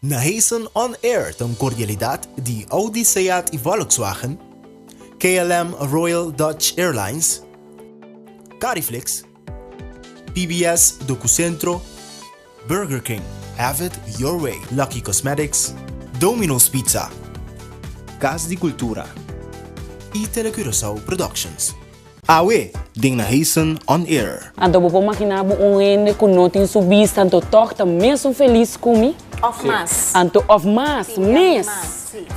Naheson On Air ta un cordialidad di Audi, Seat y Volkswagen, KLM Royal Dutch Airlines, Cariflix, PBS Docucentro, Burger King, have it your way, Lucky Cosmetics, Domino's Pizza, Cas di Cultura y Telecuraçao Productions. Awe den Naheson On Air. Anto bo por magina bo un hende ku no tin su bista anto tòg ta mesun felis ku mi? Òf mas. Anto òf mas, mes.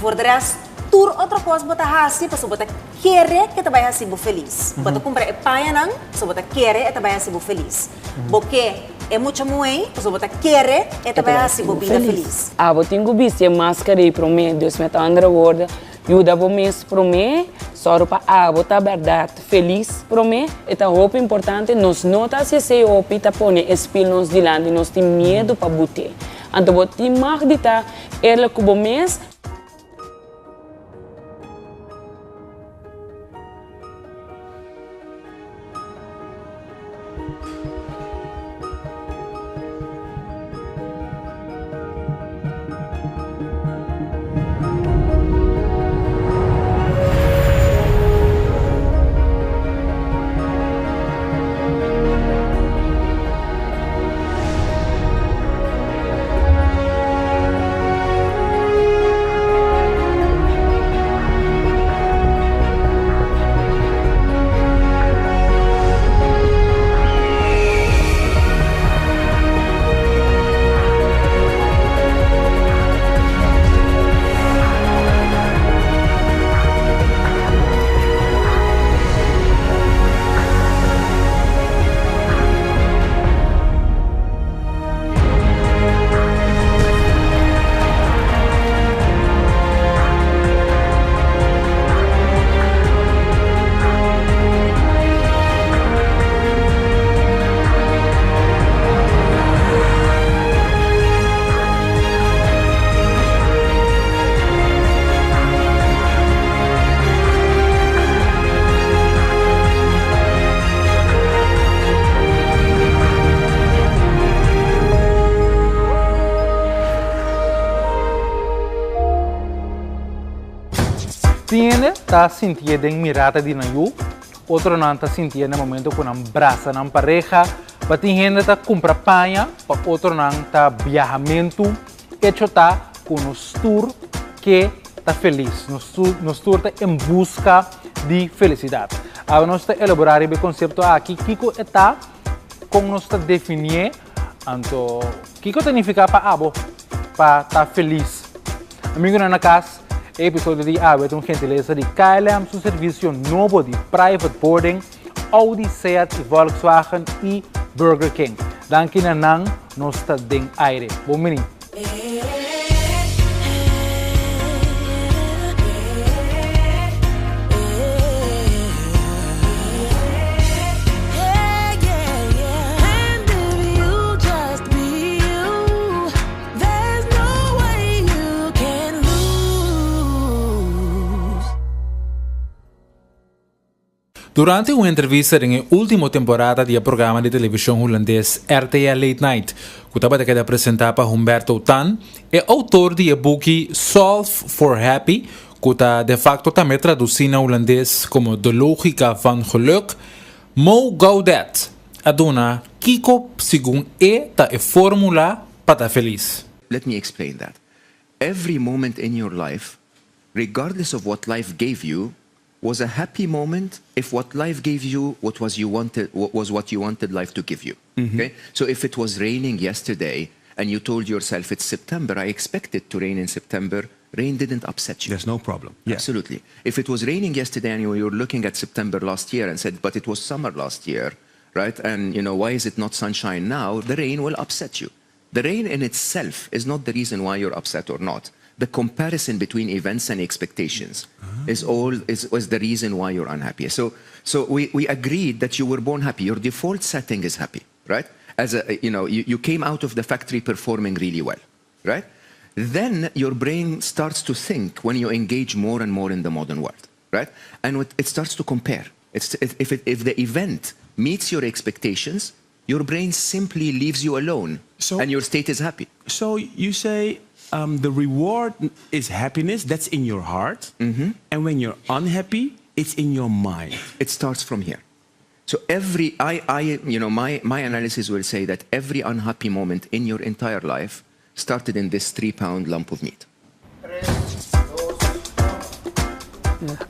Voor de rest tur otro kos bo ta hasi pasobra bo ta kere ke ta bai hasi bo felis. Bo ta kumpra e pañanan pasobra bo ta kere e ta bai hasi bo felis. Bo ke e mucha muhé pasobra bo ta kere e ta bai hasi bo bida felis. Abo tin ku bisti e maskara ei promé, dus met andere woorden, Yuda bo mes promé, sòru pa abo ta bèrdat felis promé, e ta hopi importante, nos no ta hasi esei hopi ta pone e spil nos dilanti, nos tin miedu pa but'é. Anto bo tin mag di ta eerlijk ku bo mes. Tin hende ta sintié den mirada di nan yu, otronan ta sintié na momento ku nan brasa nan pareha, pa tin hende ta kumpra paña, pa otronan ta biahamentu. Echo ta ku nos tur ke ta felis, nos tur ta en buska di felisidat. Awe nos ta elaborá riba e konsepto aki, kiko e ta, kon nos ta definié, anto kiko ta nifiká pa abo pa ta felis. Amigonan na kas, e episodio di awe ta un gentilesa di KLM su servisio nobo di private boarding, Audi, Seat i Volkswagen i Burger King. Danki na nan nos ta den aire. Bon bini! Durante un entrevista den e ultimo temporada di e programa di televishon hulandes RTL Late Night, ku tabata keda presentá pa Humberto Tan, e outor di e buki Solve for Happy, ku ta de facto tambe tradusí na hulandes komo De Logica van Geluk, Mo Gaudet a duna kiko segun e ta e fórmula pa ta felis. Let me explain that. Every moment in your life, regardless of what life gave you, was a happy moment if what life gave you what was you wanted was what you wanted life to give you. Okay? So if it was raining yesterday and you told yourself it's September, I expect it to rain in September, rain didn't upset you. There's no problem. Yeah. Absolutely. If it was raining yesterday and you were looking at September last year and said, but it was summer last year, right? And you know, why is it not sunshine now? The rain will upset you. The rain in itself is not the reason why you're upset or not. The comparison between events and expectations is all is, is the reason why you're unhappy. So so we, we agreed that you were born happy. Your default setting is happy, right? As a you know, you, you came out of the factory performing really well, right? Then your brain starts to think when you engage more and more in the modern world, right? And it starts to compare. It's, if, it, if the event meets your expectations, your brain simply leaves you alone So- and your state is happy. So you say The reward is happiness, that's in your heart. And when you're unhappy, it's in your mind. It starts from here. So every, I, you know, my analysis will say that every unhappy moment in your entire life started in this 3-pound lump of meat.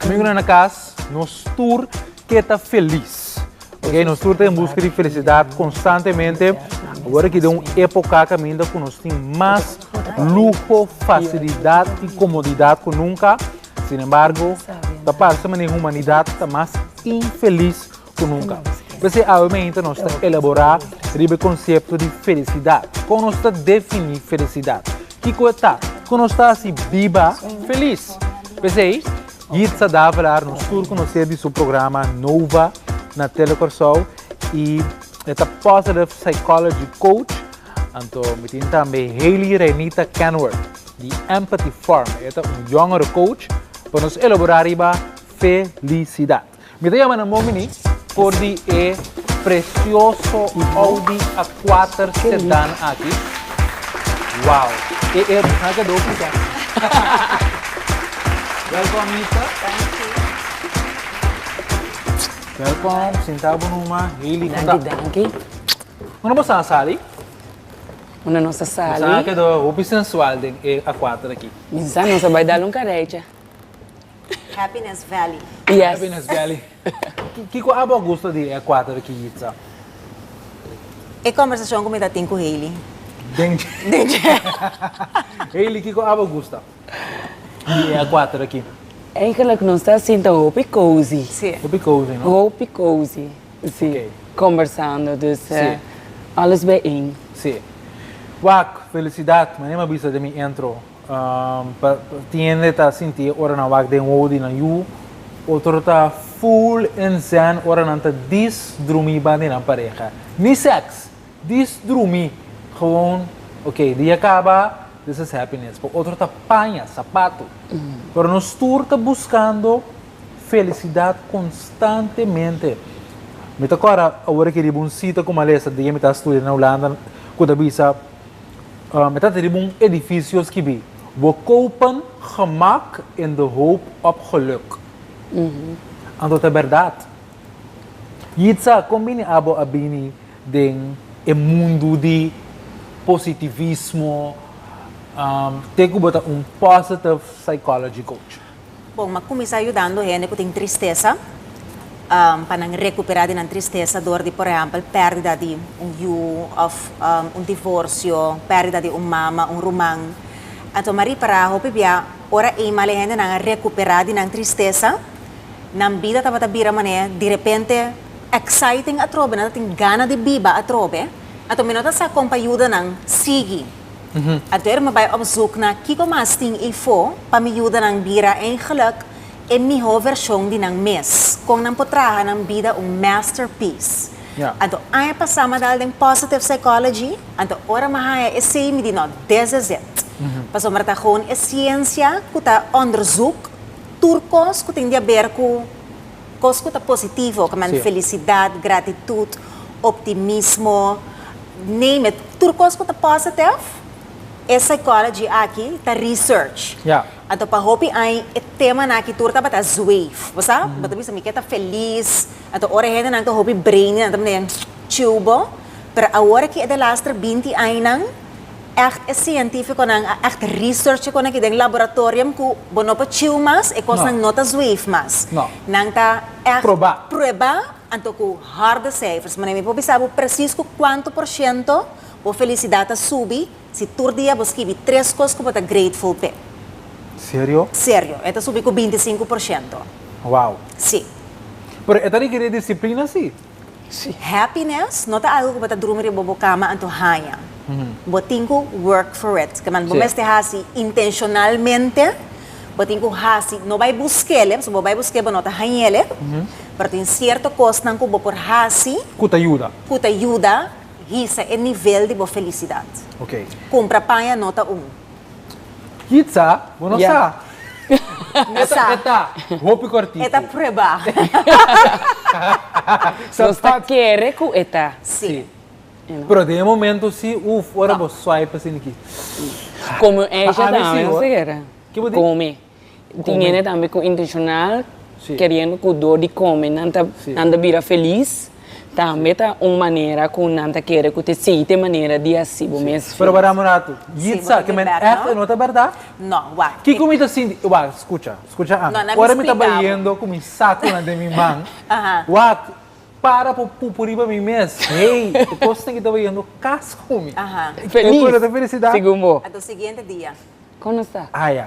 Amigonan na cas, nos tur ke ta felis. Ok, nos tur ta en busca di felicidad constantemente. Awor aki den un epoca caminda cu nos tin mas luho, facilidad y comodidad cu nunca. Sin embargo, ta parse manera humanidad ta mas infelis cu nunca. P'esey awe meinta nos ta elabora riba e concepto di felicidad. Con nos ta defini felicidad? Kico e ta? Con nos ta haci biba felis? P'esey, Yitza Davelaar nos tur conoce di su programa Nova na Tele Corsou y e ta Positive Psychology Coach. Anto mi tin tambe Hailey Reinita Kenworth di Empathy Farm. E ta un jongere coach pa nos elabora riba felicidad. Mi ta yama nan bon bini for di e precioso Audi A4 sedan aki. Wow! E e ha keda hopi sa. Welkom Anita. Thank you. Welkom, sinta bo numa. Hailey, Danki, danki. Unda bo sa sali? Unda nos a sali? Bo sa keda hopi sensual den e A4 aki. Mi sa nos a bai dal un karecha. Happiness Valley. Yes. Happiness Valley. Kiko abo a gusta di e A4 aki, Yitza? E kombersashon ku mi ta tin ku Hailey. Den dje. Hailey, kiko abo a gusta di e A4 aki? Eigenlijk nos ta sinta hopi cozy. Si. Hopi cozy, no? Hopi cozy. Si. Oké. Kombersando, dus Si. alles bijeen. Si. Wak, felisidat, manera mi a bisa den mi intro, pa tin hende ta sinti e ora nan wak den wowo di nan yu, otro ta full en zen ora nan ta dis drumi banda di nan pareha. Ni seks, dis drumi, gewoon ok, dia kaba, this is happiness. Pa otro ta paña, sapatu. Pero nos tur ta buskando Felisidat konstantemente. Mi ta kòrda awor aki riba un sita ku mi a lesa dia mi ta studia na Hulanda ku ta bisa, mi ta riba un edifisio skibí, We kopen gemak in de hoop op geluk. Anto ta bèrdat. Yitza, kon bini abo a bini den e mundu di positivismo te ku bo ta un positive psychology coach? Bon, m'a kuminsá yudando hende ku tin tristesa pa nan rekuperá di nan tristesa dor di, por ehèmpel, pèrdida di un yu òf un divorsio, pèrdida di un mama, un ruman. Anto m'a ripará hopi bia ora eenmaal e hendenan a rekuperá di nan tristesa, nan bida tabata bira manera direpente exciting atrobe, nan ta tin gana di biba atrobe. Anto mi no ta sa kon pa yuda nan sigui. Anto mi bai op zoek na kiko mas tin eifó pa mi yuda nan bira eigenlijk e mihó vershon di nan mes, kon nan por traha nan bida un masterpiece. Anto aña pasá mi a dal den positive psychology, anto ora mi a haña esei mi di no, this is it. Pasobra ta gewoon e siensia ku ta onderzoek tur kos ku tin di aber ku Kos ku ta positivo, ku men felisidat, gratitut, optimismo, name it, tur kos ku ta positive, e psychology aki ta research. Anto pa hopi aña e temanan aki tur tabata zweef, bo sa? Bo ta bisa mi ke ta felis, anto ora e hendenan ta hopi brainy nan ta mende chiu bo, pero awor aki e delaster binti añanan, Echt e sientífikonan a echt research e kon aki den laboratorium ku bo no por chiu mas, e kosnan no ta zweef mas. Nan ta echt prueba anto ku harde cijfers. Manera mi por bisa bo presis ku kuantu por shento bo felisidat ta subi si tur dia bo skibi tres kos ku bo ta grateful p'e. Serio? Serio. E ta subi ku 25%. Wow. Si. Pero e ta rekerí disiplina si. Happiness no ta algo ku bo ta drumi riba bo kama anto haña. Bo tin ku work for it. Ke man bo mester hasi intenshonalmente, bo tin ku hasi, no bai busk'el, pasobra bo bai busk'el bo no ta hañ'el, pero tin sierto kosnan ku bo por hasi. Ku ta yuda. Ku ta yuda hisa e nivel di bo felisidat. Kumpra paña no ta un. Kitsa, bo no sa. No sa. E ta hopi kortiku. E ta prueba. Nos ta kere ku e ta. Si. Pero den e momento si, uf, ora bo swipe asina aki. Come Asia Pa ami tambe, si, no hoor. sé kere. Ki bo di? Come. Tin hende tambe ku intenshonal keriendo ku dor di come nan ta nan ta bira felis, tambe ta un manera ku nan ta kere ku ta esei ta e manera di hasi bo mes felis. Pero wara un ratu, Yitza, ke men ègt e no ta bèrdat? No, wak. Kiko mi ta sinti, wak, skucha, skucha ami. Ora mi ta bayendo ku mi sakunan den mi man, wak, para por pupu riba mi mes, hey, e kosnan ki ta bayendo kas ku mi. Felis, E ta felisidat. segun bo. Anto siguiente dia. Kon nos ta? Ah ya.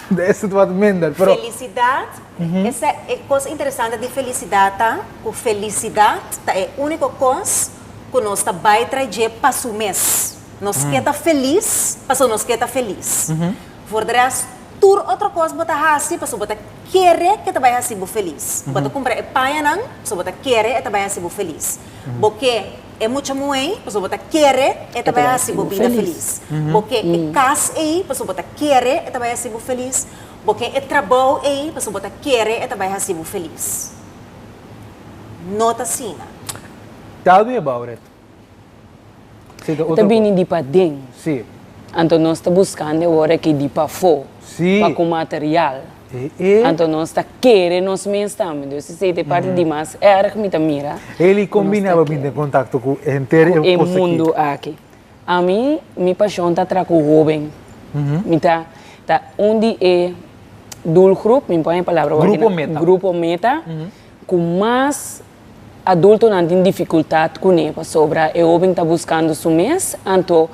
Is het wat minder, pero. Felisidat, esa e kos interesante di felisidat ta ku felisidat ta e úniko kos ku nos ta bai trae dje pa su mes. Nos ke ta felis pasobra nos ke ta felis. Voor de rest tur otro kos bo ta hasi pasobra bo ta kere ke ta bai hasi bo felis. Bo ta kumpra e pañanan pasobra bo ta kere e ta bai hasi bo felis. Bo ke E mucha muhé, pasobra bo ta kere e ta bai hasi bo bida felis. Bo ke e kas ei, pasobra bo ta kere e ta bai hasi bo felis. Bo ke e trabou ei, pasobra bo ta kere e ta bai hasi bo felis. No ta asina. Tell me about it. Si ta E ta otro bini di paden. Si. Anto nos ta buskando e ora aki di pafó. Si. Pa ku material. E. Anto nos ta kere nos mes tambe. Dus esei ta e parti di mas erg mi ta mira. Eli, kon bini abo binti en kontakto ku henter Ku e e kos aki? mundu aki. Ami, mi pashon ta tra ku hoben. Mi ta ta un di e doelgroep, mi pon e palabra awor aki Grupo na, meta. grupo meta, ku mas Adultonan tin difikultat kuné pasobra e hóben ta buskando su mes, anto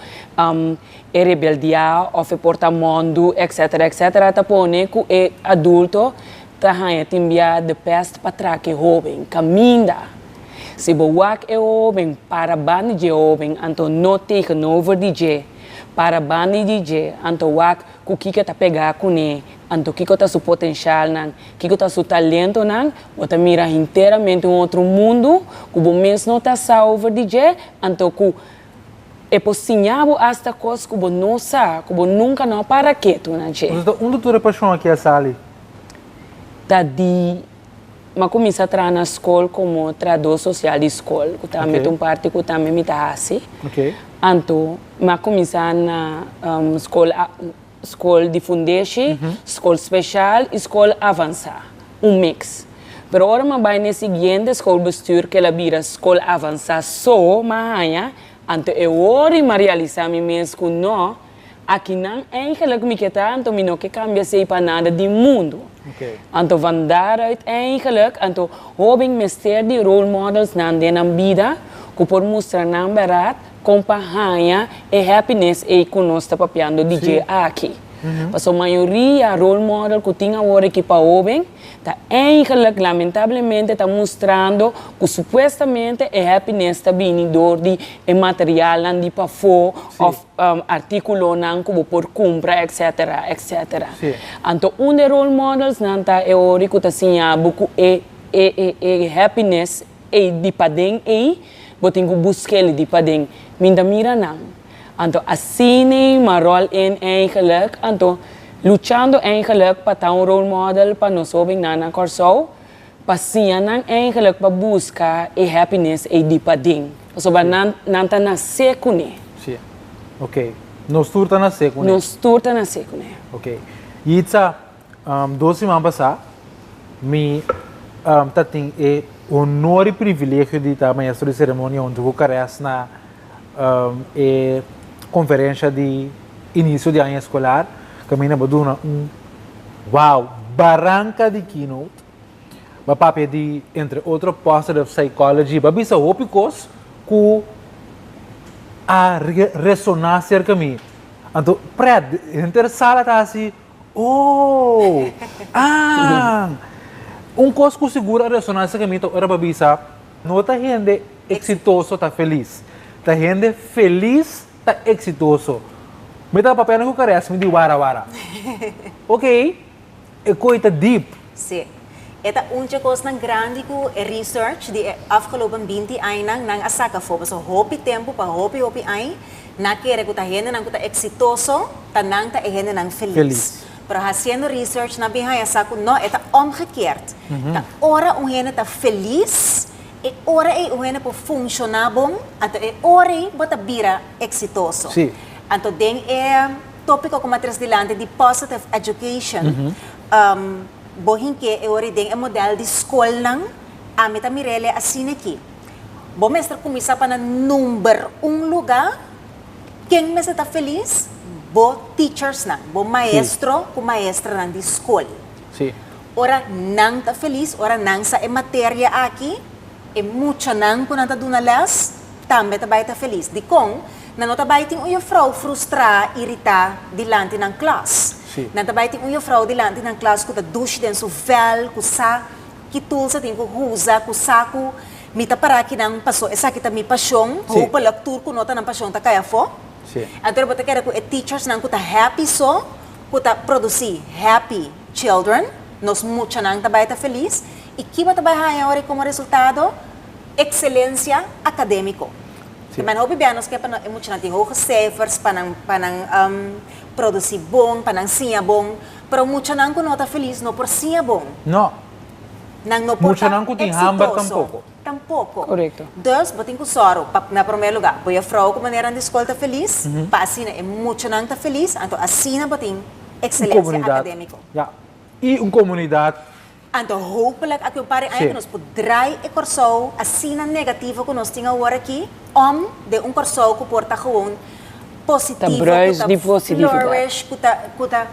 e rebeldiá òf e porta mòndu etcetera etcetera ta pone ku e adulto ta haña tin bia de pèst pa traka e hóben kaminda. Si bo wak e hóben para banda di dje hóben anto no tegenover di dje, para banda di dje anto wak ku kiko ta pegá kuné, anto kiko ta su potenshalnan, kiko ta su talentonan, bo ta mira hinteramente un otro mundu ku bo mes no ta sa over di dje, anto ku e por siña bo asta kos ku bo no sa, ku bo nunka no a para ketu na dje. Entonces ta unda tur e pashon aki a sali? Ta di m'a kuminsá traha na skol komo trahadó sosial di skol, ku tambe ta un parti ku tambe mi ta hasi. Anto m'a kuminsá na skol skol di fundeshi, skol speshal i skol avansá, un mix. Pero ora m'a bai n'e siguiente schoolbestuur ku el a bira skol avansá so m'a haña, anto e ora i m'a realisá mi mes ku no, Akinan eigenlijk mi ke ta, anto mi no ke kambia esei pa nada di mundu. Anto van daaruit eigenlijk, anto hoben mester di role models nan den nan bida ku por mustra nan bèrdat kon pa haña e happiness ei ku nos ta papiando di dje aki. Pasobra mayoria role model ku tin awor aki pa hoben ta eigenlijk lamentablemente ta mustrando ku supuestamente e happiness ta bini dor di e materialnan di pafó òf artíkulonan ku bo por kumpra etcetera etcetera. Anto un di e role models nan ta e ori ku ta siña bo ku e e e happiness ei di paden ei bo tin ku busk'el di paden. Mi ta mira nan. Anto asina mi a ròl in eigenlijk anto luchando eigenlijk pa ta un role model pa nos hóbennan na Kòrsou pa siña nan eigenlijk pa buska e happiness ei di paden. Pasobra nan nan ta nasé kuné. Sí. Ok. Nos tur ta nasé kuné. Nos tur ta nasé kuné. Ok. Yitza, dos siman pasá mi ta tin e honor i privilegio di ta maestro di seremonia huntu ku Kares na e konferensha di inisio di aña eskolar kaminda bo duna un wow baranka di keynote. Bo a papia di entre otro positive psychology, bo a bisa hopi kos ku a resoná serka mi. Anto pret, henter sala ta hasi oh, ah. Un kos ku sigur a resoná serka mi ta ora bo a bisa no ta hende eksitoso ta felis, ta hende felis ta eksitoso. Mi ta papia ku kares mi di wara wara. Ok. E koe ta deep. Sí. E ta un dje kosnan grandi ku e research di e afgelopen binti añanan nan a saka afó. Pasobra hopi tempu pa hopi hopi añ nan a kere ku ta hendenan ku ta eksitoso ta nan ta e hendenan felis. Felis. Pero hasiendo research nan bin haña sa ku no, e ta omgekeerd. Ta ora un hende ta felis. E ora ei un hende por funshoná bon, anto e ora ei bo ta bira eksitoso. Sí. Anto den e tópiko ku mi a tres dilanti di positive education, bo hink'é e ora ei den e modèl di skolnan, ami ta mir'é asina aki. Bo mester kuminsá pa na number un lugá, ken mester ta felis? Bo teachersnan, bo maestro ku maestranan di skol. Sí. Ora nan ta felis, ora nan sa e materia aki, e muchanan ku nan ta duna lès tambe ta bai ta felis. Dikon? Nan no ta bai tin un jufrou frustrá, iritá dilanti nan klas. Sí. Nan ta bai tin un jufrou dilanti nan klas ku ta dushi den su vèl, ku sa ki tools a tin ku usa, ku sa ku mi ta pará akinan paso esaki ta mi pashon, Sí. hopelijk tur ku no ta nan pashon ta kai afó. Sí. Anto bo ta kere ku e teachersnan ku ta happy so, ku ta produsí happy children, nos muchanan ta bai ta felis, i ki bo ta bai haña ora komo resultado? Ekselensia akadémiko. Sí. Men hopi bia nos ke pa e muchanan tin hoge cijfers, pa nan pa nan produsí bon, pa nan siña bon, pero muchanan ku no ta felis no por siña bon. No. Nan no por ta Muchanan ku tin hamber eksitoso. tampoko. Tampoko. Korekto. Dus bo tin ku sòru pa na promé lugá bo juffrouw ku maneran di skol ta felis, pa asina e muchanan ta felis, anto asina bo tin Un ekselensia komunidat. akadémiko. Ja. I un komunidat. Anto hopelijk aki un par di aña Sí. ku nos por drai e Kòrsou asina negativo ku nos tin awor aki om den un Kòrsou ku por ta gewoon positivo, ku bruis ta di positividat. flourish, ku ta ku ta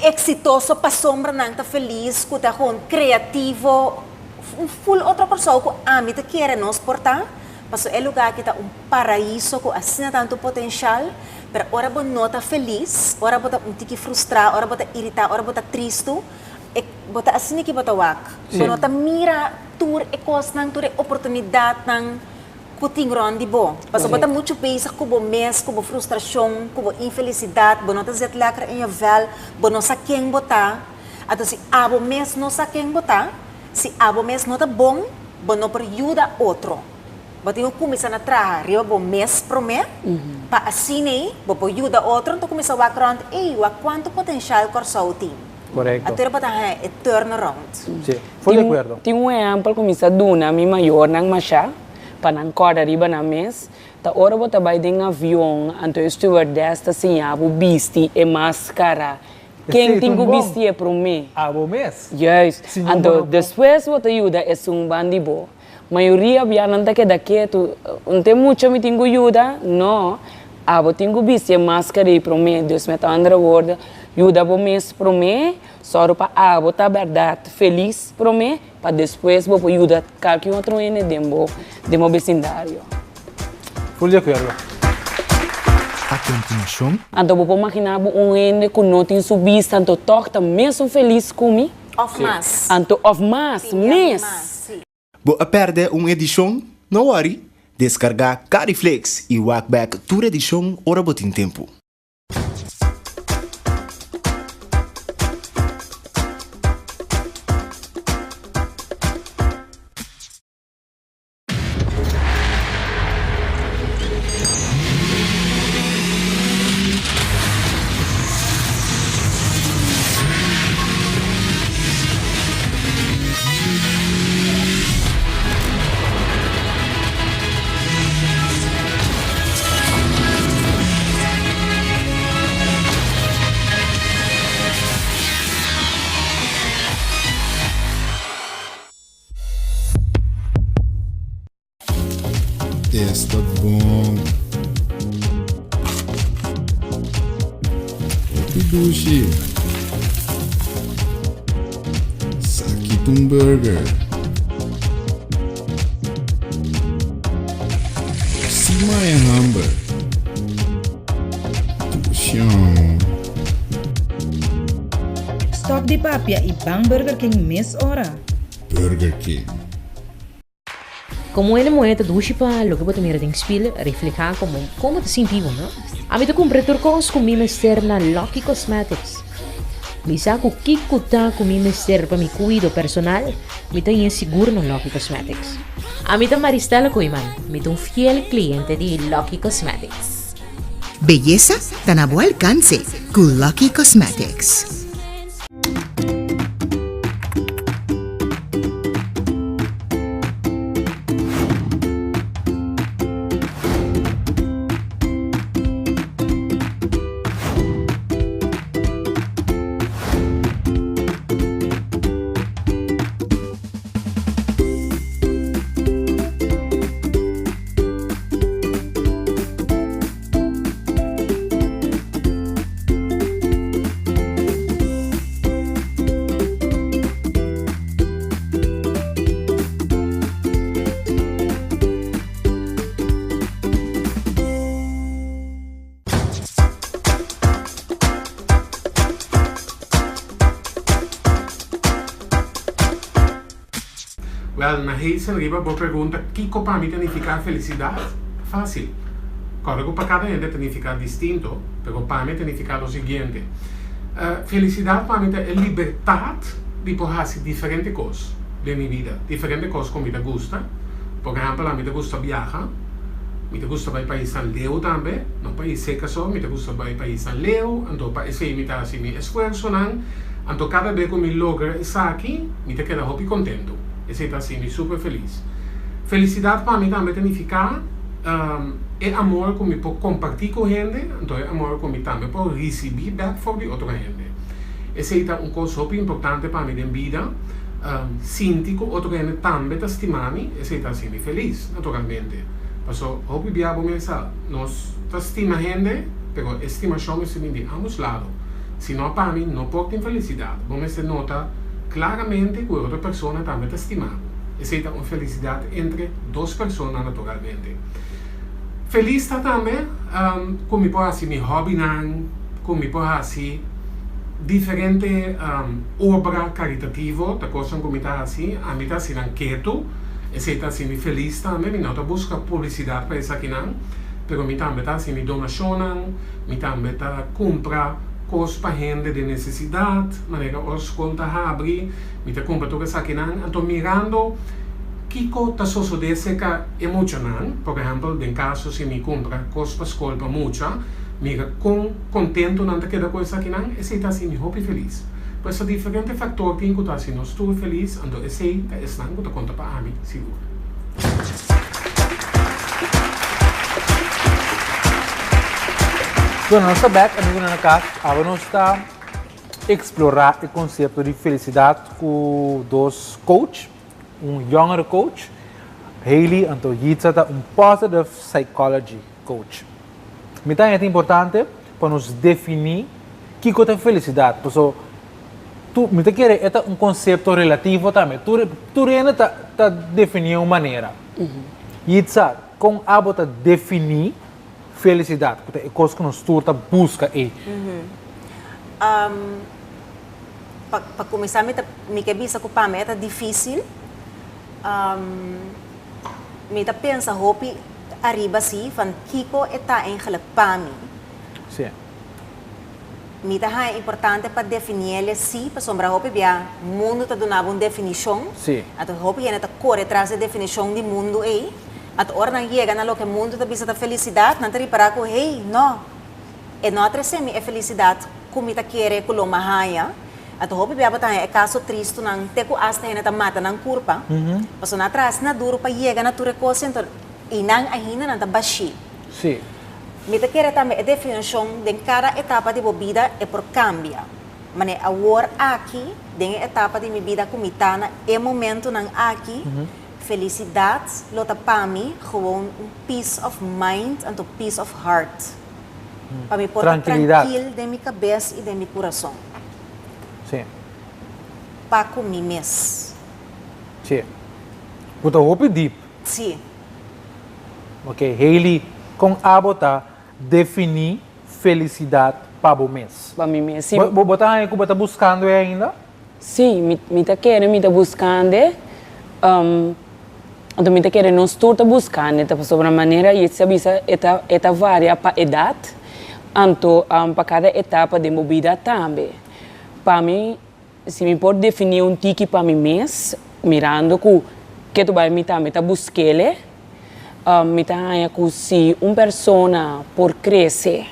eksitoso pasobra nan ta felis, ku ta gewoon kreativo. Un full otro Kòrsou ku ami ta kere nos por ta, pasobra e lugá aki ta un paraiso ku asina tantu potenshal, pero ora bo no ta felis, ora bo ta un tiki frustrá, ora bo ta iritá, ora bo ta tristu, e bo ta asina ki bo ta wak. Bo no ta mira tur e kosnan, tur e oportunidatnan ku tin rònt di bo. Pasobra bo ta muchu bezig ku bo mes, ku bo frustrashon, ku bo infelisidat, bo no ta zet lèker in je vel, bo no sa ken bo ta. Anto si abo mes no sa ken bo ta, si abo mes no ta bon, bo no por yuda otro. Bo tin ku kuminsá na traha riba bo mes promé, pa asin'ei bo por yuda otro. Anto kuminsá wak rònt, ey, wak kuantu potenshal Kòrsou tin. Korekto. Anto bo ta haña e turnaround. Sí, ful di akuerdo. Tin un ehèmpel ku mi sa duna mi mayornan mashá pa nan kòrda riba nan mes, ta ora bo ta bai den avion, anto e stewardess ta siña bo bisti e maskara Ken tin ku bistié promé? Abo mes. Juist. Anto despues bo ta yuda esun ban di bo. Mayoria bia nan ta keda ketu. Un te mucha mi tin ku yuda? No. Abo tin ku bisti e maskara ei promé. Dus met andere woorden, yuda bo mes promé, sòru pa abo ta bèrdat felis promé, pa despues bo por yuda kalke otro hende den bo den bo besindario. Full di akuerdo. A kontinuashon. Anto bo por maginá bo un hende ku no tin su bista anto tòg ta mesun felis ku mi? Òf mas. Anto òf mas, Tin ya mes. mas, sí. Bo a pèrdè un edishon? No wòri! Deskargá Cariflix i wak bèk tur edishon ora bo tin tempu. Esta bon. Hopi dushi. Saki ta un burger. Si maya hamber. Dushi. Stop di papia y ban Burger King mes ora. Burger King. Komo hende muhé ta dushi pa loke bo ta mira den spil reflehá komo kon bo ta sinti bo, no? Ami ta kumpra tur kos ku mi mester na Lucky Cosmetics. Mi sa ku kiko ta ku mi mester pa mi kuido personal, mi ta haña sigur na Lucky Cosmetics. Ami ta Maristella Koeiman, mi ta un fiel kliente di Lucky Cosmetics. Beyesa ta na bo alkanse ku Lucky Cosmetics. Wèl, na Hazel riba bo pregunta kiko pa mi ta nifiká felisidat? Fásil. Kòrda ku pa kada hende ta nifiká distinto, pero pa mi ta nifiká lo siguiente, Felisidat pa mi ta e libertat di por hasi diferente kos den mi bida, diferente kos ku mi ta gusta. Por ehèmpel, ami ta gusta biaha, mi ta gusta bai paisnan leu tambe, no pais serka so, mi ta gusta bai paisnan leu, anto pa esei mi ta hasi mi esfuersonan. Anto kada be ku mi logra esaki, mi ta keda hopi kontentu. Esei ta hasi mi super felis. Felisidat pa mi tambe ta nifiká e amor ku mi por kompartí ku hende, anto e amor ku mi tambe por risibí bèk for di otro hende. Esei ta un kos hopi importante pa mi den bida, sinti ku otro hende tambe ta stima mi, esei ta hasi mi felis, naturalmente. Paso hopi bia bo mesa nos ta stima hende, pero e stimashon mester bin di ambos lado. Si no pa mi no por tin felisidat. Bo mester nota klaramente ku e otro persona tambe ta stima bo. Esei ta un felisidat entre dos persona naturalmente. Felis ta tambe ku mi por hasi mi hòbinan, ku mi por hasi diferente obra karitativo, ta kosnan ku mi ta hasi. Ami ta hasi nan ketu, esei ta hasi mi felis tambe. Mi no ta buska publisidat pa esakinan, pero mi tambe ta hasi mi donashonnan. Mi tambe ta kumpra kos pa hende den nesesidat, manera ora skol ta habri, mi ta kumpra tur esakinan. Anto mirando kiko ta sosodé serka e muchanan, por ehèmpel den kaso si mi kumpra kos pa skol pa mucha, mira kon kontentu nan ta keda ku esakinan, esei ta hasi mi hopi felis. Pues ta diferente faktor tin ku ta hasi nos tur felis, anto esei ta esnan ku ta konta pa ami sigur. Bueno, nos ta bek, amigunan na kas. Awe nos ta eksplorá e konsepto di felisidat ku dos coach, un yongere coach, Hailey, anto Yitza ta un positive psychology coach. Mi ta haña ta importante pa nos definí kiko ta felisidat, paso tu, mi ta kere e ta un konsepto relativo tambe. Tur, tur hende ta, ta definí un manera. Yitza, kon abo ta definí felisidat, ku ta e kos ku nos tur ta buska ei? Pa, pa kuminsá mi ta, mi ke bisa ku pa mi e ta difísil. Mi ta pensa hopi ariba si van kiko e ta eigenlijk pa mi. Sí. Mi ta haña importante pa definiele sí, pasobra hopi bia mundu ta duna bo un definishon. Sí. Anto hopi hende ta kore tras e definishon di mundu ei. Anto ora nan yega na loke mundu ta bisa ta felisidat, nan ta ripará ku, hey, no, e no a trese mi e felisidat ku mi ta kere ku lo mi a haña. Anto hopi bia bo ta haña e kaso tristunan te ku asta hende ta mata nan kurpa, pasobra nan a traha asina duru pa yega na tur e kos, anto i nan ainda nan ta bashí. Sí. Mi ta kere tambe e definishon den kada etapa di bo bida e por kambia. Mane awor aki, den e etapa di mi bida ku mi ta na e momentunan aki, felisidat lo ta pa mi gewoon un peace of mind anto peace of heart. Pa mi por ta trankil den mi kabes i den mi kurason. Sí. Pa ku mi mes. Sí. Bo ta hopi dip. Sí. Ok, Hailey, kon abo ta definí felisidat pa bo mes? Pa mi mes, si. Bo bo ta haña ku bo ta buskando e ainda? Sí, mi mi ta kere mi ta buskando, anto mi ta kere nos tur ta buskando, ta pasobra manera Yetsi a bisa e ta e ta varia pa edat, anto pa kada etapa den bo bida tambe. Pa mi Si mi por definí un tiki pa mi mes, mirando ku ke tu bai mi tambe ta busk'ele, mi ta haña ku si un persona por krese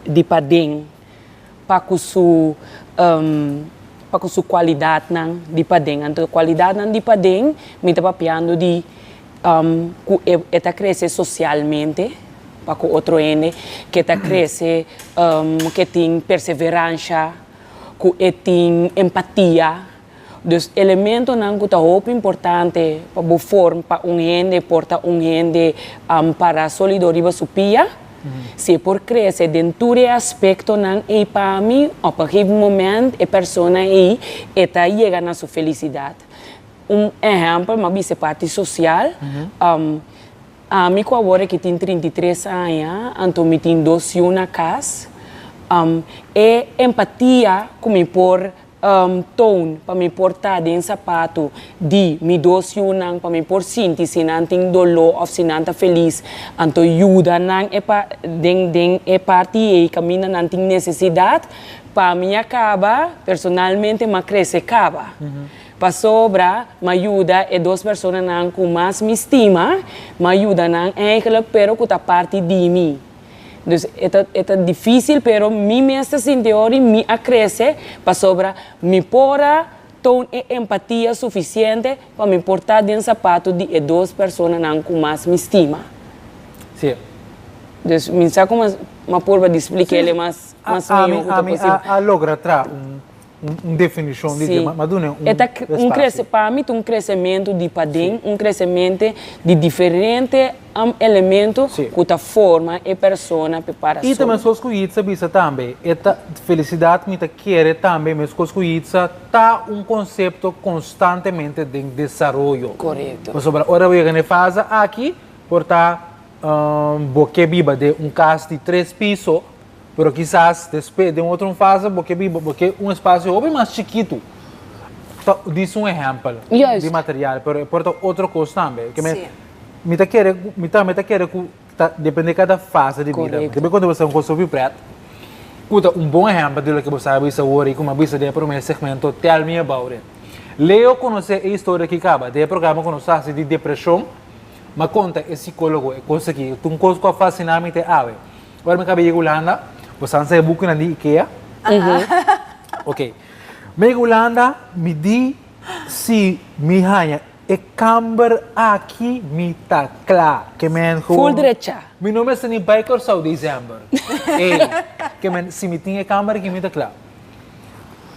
di paden pa ku su pa ku su kualidatnan di paden, anto kualidatnan di paden mi ta papiando di ku e ta krese sosialmente pa ku otro hende, ke ta krese ke tin perseveransha. ku e tin empatia. Dus elementonan ku ta hopi importante pa bo form pa un hende por ta un hende para solido riba su pia. Si e por krese den tur e aspektonan ei pa mi op een gegeven moment e persona ei e ta yega na su felisidat. Un ehèmpel, mi a bisa e parti sosial, Ami ku awor aki tin 33 aña, anto mi tin dos yu na kas. E empatia ku mi por. Toon pa mi por ta den sapatu di mi dos yunan pa mi por sinti si nan tin doló òf si nan ta felis, anto yuda nan e pa den den e parti ei kaminda nan tin nesesidat pa mi a kaba personalmente m'a krese kaba. Pasobra m'a yuda e dos personanan ku mas mi stima, m'a yuda nan eigenlijk pero ku ta parti di mi. Dus e ta e ta difícil pero mi mes ta sinti ora mi a crece pasobra mi por a toon e empatia suficiente pa mi por ta den zapato di e dos personanan cu mas mi stima. Sí. Dus mi sa como m'a purba di spliquele mas mas miho cu ta posibel. Ami a logra tra un un definishon di dje, ma duna un E ta un crece, pa mi ta un crecemento di paden, un crecemento di diferente elemento cu ta forma e persona pe para I ta meskos cu Yitza bisa tambe, e ta, felicidad mi ta kere tambe meskos cu Yitza ta un concepto constantemente den desaroyo. Corecto. Pasobra ora bo yega na e fase aki, por ta bo ke biba den un cas di tres piso, Pero kisas despues den otro un fase bo ke biba, bo ke un espacio hopi mas chikitu. Ta dis un ehempel di material, pero e por ta otro kos tambe. Ke men mi ta kere ku, mi tambe ta kere ku ta depende kada fase di bida. Depende kuando bo sta un kos hopi pret, ku ta un bon ehempel di loke bo sa bisa awor i ku mi a bisa den e prome segmento Tell Me About It. Leo konosé e historia aki kaba den e programa ku nos a hasi di depreshon, mi a konta e sikólogo e kos aki, ta un kos ku a fasina mi te awe. Ora mi kaba yega Hulanda, bo sa e bukinan di Ikea? Ok. Mi yega Hulanda, mi di si mi haña e kamber aki mi ta kla. Ke men gewoon. Full drecha. Mi no mester ni bai Kòrsou desèmber. Ey, ke men si mi tin e kamber aki mi ta kla.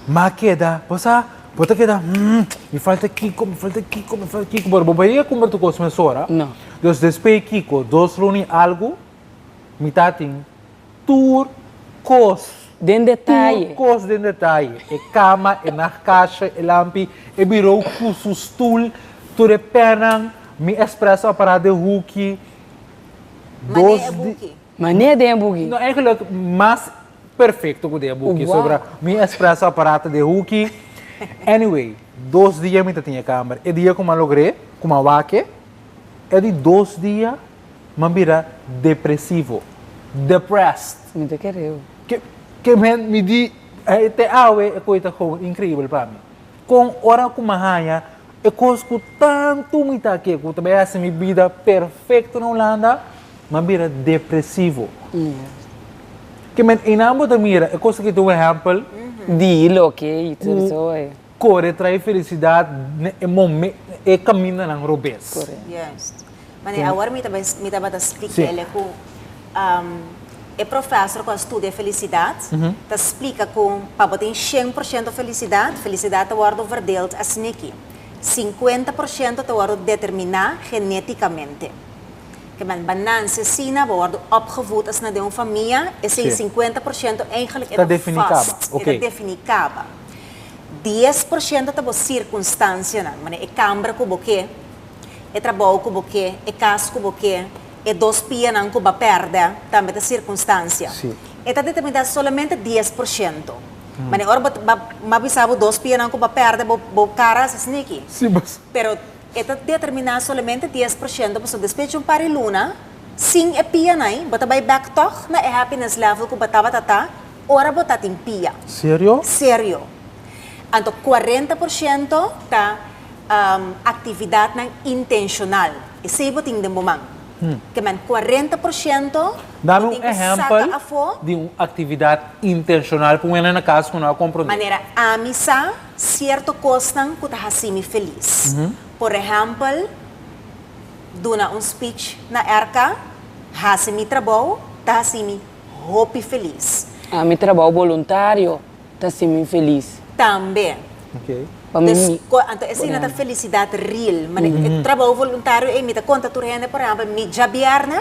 M'a keda, bo sa, bo ta keda, mi falta kiko, mi falta kiko, mi falta kiko. Pero bo bai yega kumpra tur kos mesora. No. Dus despues di kiko, dos luna i algu. Mi ta tin tur kos. Den detaye. Tur kos den detaye. E kama, e nachtkastje, e lampi, e birou ku su stul, tur e pènnan, mi espresso aparaat den huki. Mané e buki. Mané den e buki. No, eigenlijk mas perfecto ku den e buki. Sobra mi espresso aparaat den huki. Anyway, dos dia mi ta tin e kamber. E dia ku mi a logr'é, ku mi a wak e, e di dos dia. M'a bira depresivo, depressed. Mi ta kere. Ke ke men mi di te awe e koi ta gewoon increibel pa mi. Kon ora ku m'a haña e kos ku tantu mi ta ke ku ta bai hasi mi bida perfecto na Hulanda, m'a bira depresivo. Ke men einan bo ta mira e kos aki ta un ehèmpel. Di loke i tur so e. Kore trae felisidat na e momen e kamindanan robes. Juist. Mane awor mi ta mi tabata splika ele ku e profesor ku a studia felisidat ta splika ku pa bo tin 100% felisidat, felisidat ta wòrdu verdeeld asin'aki, 50% ta wòrdu determiná genétikamente. Ke men ba nanse asina, bo wòrdu opgevoed asina den un famia, esei 50% eigenlijk e ta vast, e ta definí kaba. 10% ta bo sirkunstansianan, mane e kamber ku bo ke, e trabou ku bo ke, e kas ku bo ke, e dos pianan ku bo a pèrdè, tambe ta sirkunstansia. E ta determiná solamente 10%. Mane ora bo bo a bisa bo dos pianan ku bo a pèrdè, bo bo kara hasi sniki. Pero e ta determiná solamente 10% pasobra despues di un par di luna, sin e pianan ei, bo ta bai bèk tòg na e happiness level ku bo tabata ta ora bo ta tin pia. Serio? Serio. Anto 40% ta aktividatnan intenshonal. Esei bo tin den bo man. Ke men 40% bo Dame un tin ku saka ehèmpel afó. di un aktividat intenshonal ku un hende na kas ku no a komprondé. Manera ami sa sierto kosnan ku ta hasi mi felis. Por ehèmpel, duna un speech na RK, hasi mi trabou, ta hasi mi hopi felis. Ami trabou boluntario ta hasi mi felis. Tambe. Pa mi Dus, anto esei ta felisidat real. Mane e trabou voluntario ei mi ta konta tur hende, por ehèmpel, mi djabièrnè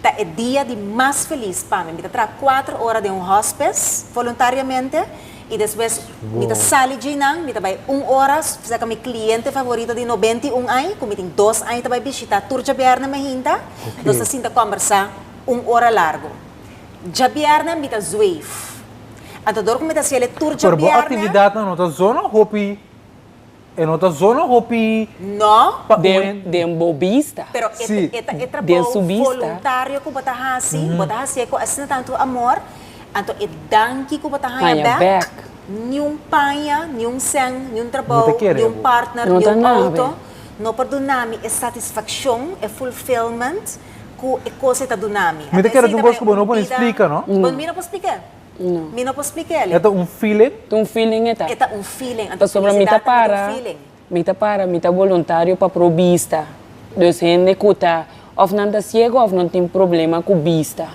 ta e dia di mas felis pa mi. Mi ta traha kuater ora den un hospice voluntariamente i despues mi ta sali djinan, mi ta bai un ora serka mi kliente favorito di 91 aña, ku mi tin dos aña ta bai bishitá tur djabièrnè mainta. Nos ta sinta kòmbersá. Un ora largu. Djabièrnè mi ta zweef. Anto dor ku mi ta hasiel tur Pero bo djabièrnè. aktividatnan no ta zona hopi, e no ta zona hopi No. pa un Den, hende. den bo bista. Pero e Sí. e ta e Den trabou su bista. voluntario ku bo ta hasi, bo ta hasié ku asina tantu amor, anto e danki ku bo ta haña Haña bèk, bèk. niun paña, niun sèn, niun Mi ta trabou, kere niun bo. partner, No ta niun nada. outo, no por duna mi e satisfakshon, e fulfillment ku e kos ei ta duna mi. Mi Anto ta kere esei ta un ta kos ku bo un no por ni bida, splika, no? bo mi no por splika. No. Mi no por splik'é. E ta un feeling? Ta un feeling e ta. E ta un feeling. Anto Pasobra mi ta felicidad tambe ta un para, feeling. mi ta para, mi ta voluntario pa Pro Bista. Dus hende ku ta òf nan ta siego òf nan tin problema ku bista.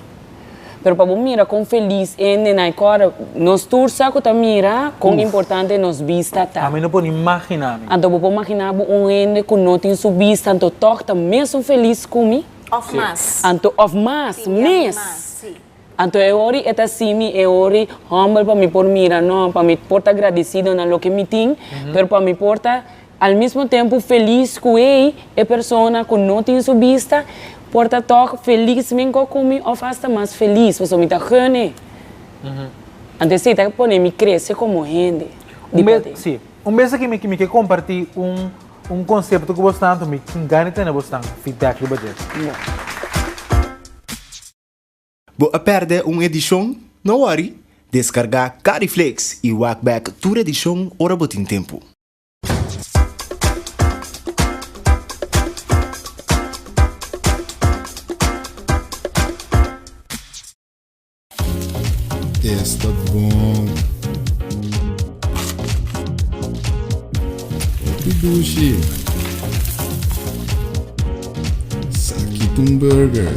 Pero pa bo mira kon felis hendenan e kòrda, nos tur sa ku ta mira kon importante nos bista ta. Ami no por ni magina mi. Anto bo por magina bo un hende ku no tin su bista anto tòg ta mesun felis ku mi? Òf mas. Anto òf mas, Tin biaha mes. mas, sí. Anto e ori e ta simi e ori humble pa mi por mira no, pa mi por ta gradecido na loke mi tin, pero pa mi por ta al mismo tempo feliz cu ey, e persona cu no tin su bista, por ta toch feliz minco cu mi of hasta mas feliz, pasobra mi ta gun e. Anto esey ta pone mi crece como hende di Un bes, paden. sí. Un bes aki mi mi ke comparti un un concepto cu bosnan, anto mi tin gana di tene bosnan feedback riba dje. Bo a pèrdè un edishon? No wòri! Deskargá Cariflix i wak bèk tur edishon ora bo tin tempu. Esta bon. Hopi dushi. Saki ta un burger.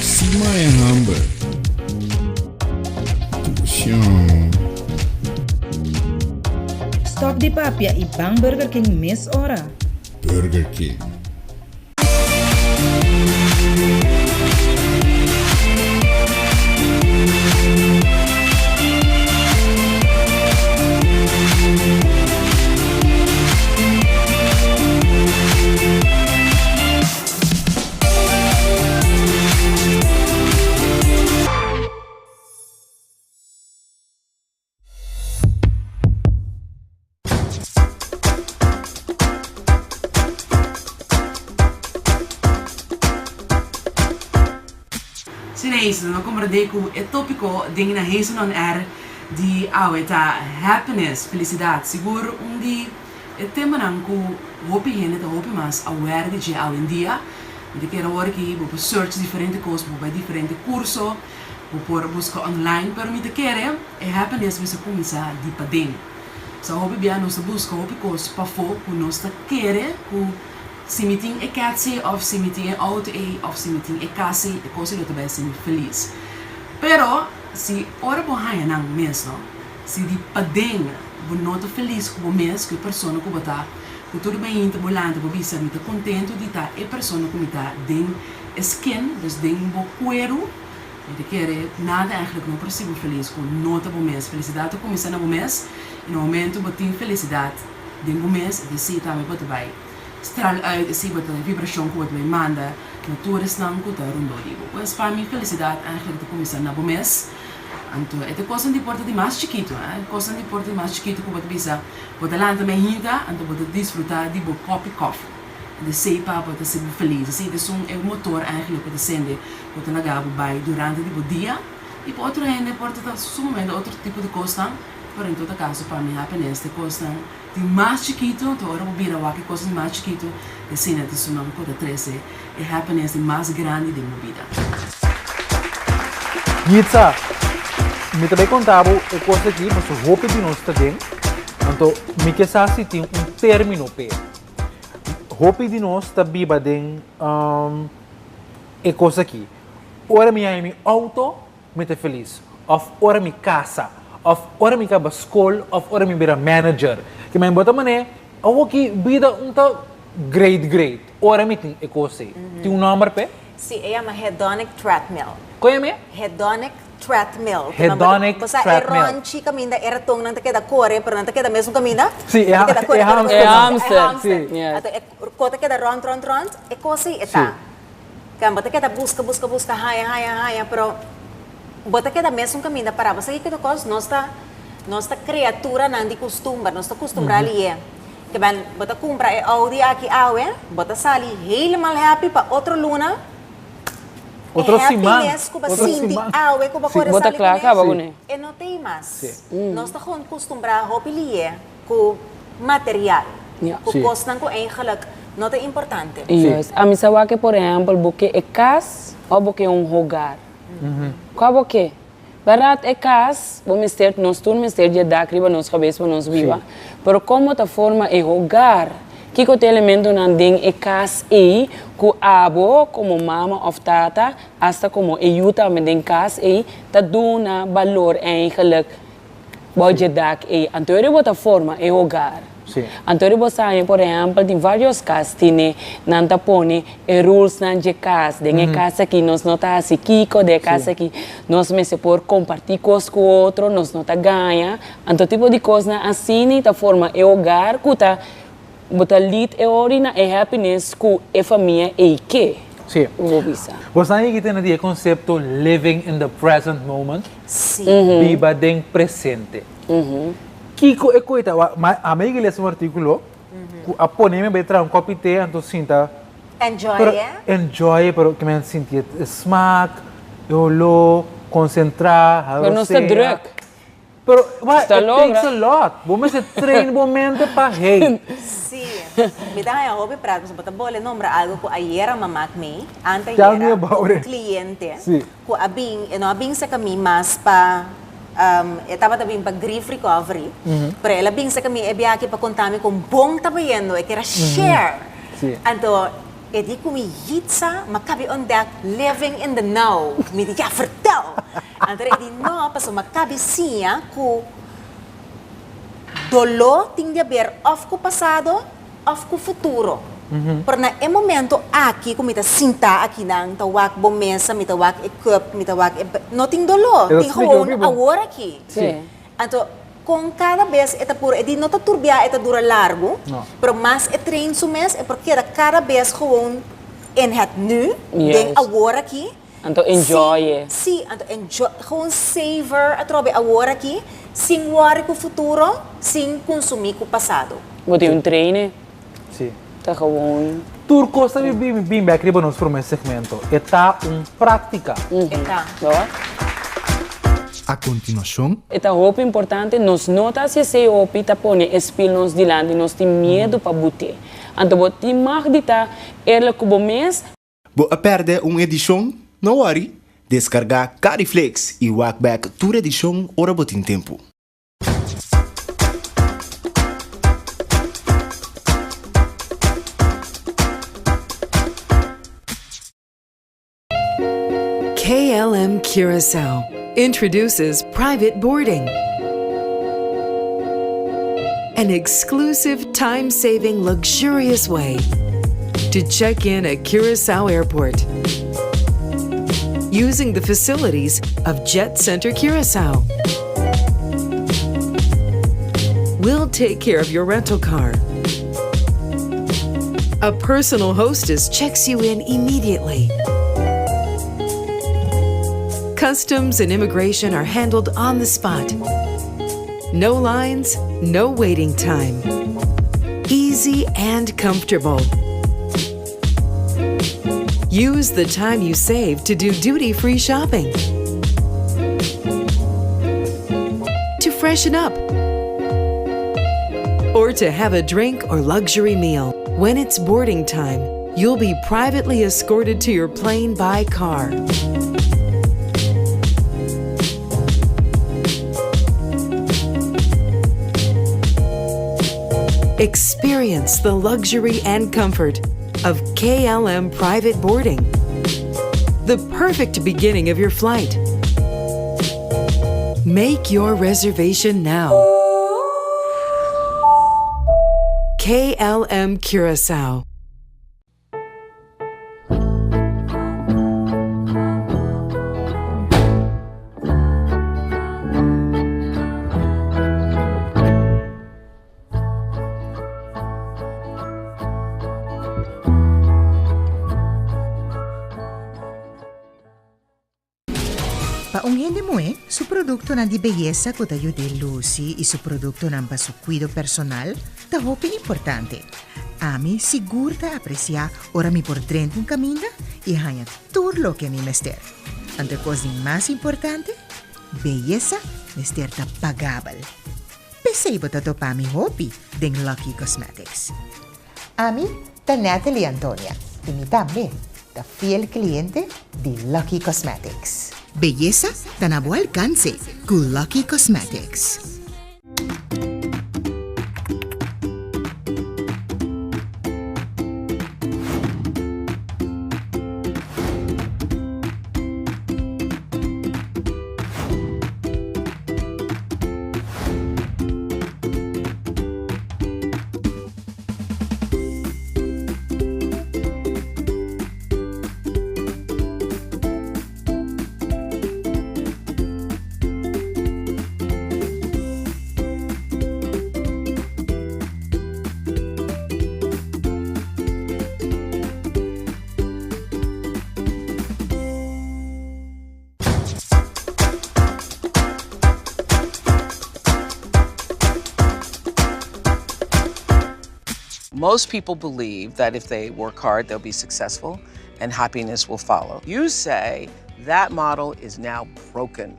Si maya hamber. Dushi. Stop di papia y ban Burger King mes ora. Burger King. Sineis, no komprendé ku e tópiko den na Hazel on Air di awe ta happiness, felisidat. Sigur un di e temanan ku hopi hende ta hopi mas aware di dje awendia. Mi ta kere awor ki bo por search diferente kos, bo por bai diferente kurso, bo por buska online, pero mi ta kere e happiness mester kuminsá di paden. Sa hopi bia nos ta buska hopi kos pafó ku nos ta kere ku si mi tin e kèts ei òf si mi tin e outo ei òf si mi tin e kas ei e kos ei lo ta bai hasi mi felis. Pero si ora bo haña nan mes no, si di paden bo no ta felis ku bo mes, ku e persona ku bo ta, ku tur mainta bo lanta bo bisa mi ta kontentu di ta e persona ku mi ta den e skin, dus den bo kueru, Mi ta kere nada eigenlijk no por hasi bo felis ku no ta bo mes. Felisidat ta kuminsá na bo mes i na momentu bo tin felisidat den bo mes e esei tambe bo ta bai stral uit, esei bo ta vibrashon ku bo ta bai manda na tur esnan ku ta rondó di bo. Pues pa mi felisidat eigenlijk ta kuminsá na bo mes. Anto e ta kosnan di por ta di mas chikitu, eh, kosnan di por ta di mas chikitu ku bo ta bisa bo ta lanta mainta anto bo ta disfrutá di bo kòpi kòfi. Esei pa bo ta hasi bo felis. Esei ta esun e motor eigenlijk ku ta sende Bo ta laga bo bai durante di bo dia i pa otro hende por ta ta sumamente otro tipo di kosnan, pero en todo kaso pa mi happiness ta e kosnan di mas chikitu, anto ora bo bira wak e kosnan di mas chikitu e asina ta esunnan ku ta trese e happiness di mas grandi den bo bida. Yitza, mi ta bai konta bo e kos aki pasobra hopi di nos ta den, anto mi ke sa si tin un termino p'e. Hopi di nos ta biba den. E kos aki, Ora mi haña mi outo, mi ta felis. Òf ora mi kasa. Òf ora mi kaba skol. Òf ora mi bira manager. Ke men bo ta manera, awoki bida un ta great great. Ora mi tin e kos ei. Tin un nòmber p'e? Sí, e yama hedonic treadmill. Kon yama e? Hedonic treadmill. Hedonic Bo sa e treadmill. rònchi kaminda e ratonnan ta keda kore, pero nan ta keda mesun kaminda? Sí, e Nan ta keda kore, e kore, kore, hamster. E hamster. Sí. Anto e kos ta keda rònt, rònt, rònt, e kos ei e ta. Kan bo ta keda buska, buska, buska, haña, haña, haña, pero bo ta keda mesun kaminda pará. Bo sa kiko ta kos? Nos ta, nos ta kreaturanan di kustumber, nos ta kustumbrá lié. Ke ben, bo ta kumpra e Audi aki awe, bo ta sali helemaal happy pa otro luna, e Otro siman, happiness ku bo otro sinti siman. awe ku bo kore Bo ta sali kla kuné, kaba kuné. e no t'ei mas. Nos ta gewoon kustumbrá hopi lié ku material, ku kosnan ku eigenlijk no ta importante. Juist. Ami sa wak por ehempel bo ke e kas of bo ke un hogar. Kua bo ke? Bèrdat e kas bo mester, nos tur mester dje dak riba nos kabes pa nos biba, pero kon bo ta forma e hogar? Kiko ta e elementonan den e kas ei ku abo komo mama of tata, asta komo e yu tambe den kas ei, ta duna balor eigenlijk Bou dje dak ei, anto eri bo ta forma e hogar. Anto eri bo sa haña, por ehèmpel, tin vários kas tine, nan ta pone e rulesnan dje kas. Den e kas aki nos no ta hasi kiko, den e kas aki nos mester por kompartí kos ku otro, nos no ta gaña. Anto tipo di kosnan asina ta forma e hogar ku ta Bo ta lead e ori na e happiness ku e famia ei ke. Sí. Bo bisa. Bo sa yegi tene di e konsepto living in the present moment? Sí. Biba den presente. Kiko e koe ta? Ma ami a yegi lesa un artíkulo ku a pone mi bai traha un kòpi te anto sinta. Enjoy Pero e. enjoy e pero ke mi a sinti e smak, e oló, konsentrá, hala Pero nos ta rosea. drùk. Pero wak, Ta it takes logra. a lot. Bo mester train bo mente pa hey. Sí, mi ta haña hopi prat pasobra bo ta bole nombra algo ku ayera m'a mak mi, Tell me antayera, about un it. kliente Sí. ku a bin, e no a bin saka mi mas pa, e tabata bin pa grief recovery, pero el a bin saka mi e biaha aki pa konta mi kon bon ta bayendo, e kier a share. Sí. Anto E di ku mi yitsa, ma kabi ontdek living in the now. Mi di, ja, vertel! Anto e di, no, pasobra ma kabi siña ku doló tin di haber òf ku pasado òf ku futuro. Pero na e momento aki ku mi ta sintá akinan, ta wak bo mesa, mi ta wak e cup, mi ta wak e, no tin doló, tin gewoon awor aki. Anto, kon kada bes e ta puru, e di no ta turbiá e ta dura largu, pero mas e train su mes, e por keda kada bes gewoon in het nu, den awor aki. Anto enjoy e. Sí, anto enjoy, gewoon savor atrobe awor aki, sin worry ku futuro, sin kunsumí ku pasado. Bo tin un train e. Sí. Ta gewoon. Tur kos ta bin bek riba nos promé segmento. E ta un práktika. E ta. A kontinuashon. E ta hopi importante, nos no ta hasi esei hopi, ta pone e spil nos dilanti, nos tin miedu pa but'é. Anto bo tin mag di ta eerlijk ku bo mes. Bo a pèrdè un edishon? No wòri! Deskargá Cariflix i wak bèk tur edishon ora bo tin tempu. KLM Curacao introduces private boarding. An exclusive time saving, luxurious way to check in at Curacao Airport using the facilities of Jet Center Curacao. We'll take care of your rental car. A personal hostess checks you in immediately. Customs and immigration are handled on the spot. No lines, no waiting time. Easy and comfortable. Use the time you save to do duty free shopping, to freshen up, or to have a drink or luxury meal. When it's boarding time, you'll be privately escorted to your plane by car. Experience the luxury and comfort of KLM private boarding. The perfect beginning of your flight. Make your reservation now. KLM Curacao. Pa un hende muhé, su produktonan di beyesa ku ta yud'é lusi i su produktonan pa su kuido personal ta hopi importante. Ami sigur ta apresiá ora mi por drenta un kaminda i haña tur loke mi mester. Anto e kos di mas importante, beyesa mester ta pagabel. P'esei bo ta topa mi hopi den Lucky Cosmetics. Ami ta Natalie Antonia i mi tambe ta fiel kliente di Lucky Cosmetics. Beyesa ta na bo alkanse ku Lucky Cosmetics. Most people believe that if they work hard, they'll be successful and happiness will follow. You say that model is now broken.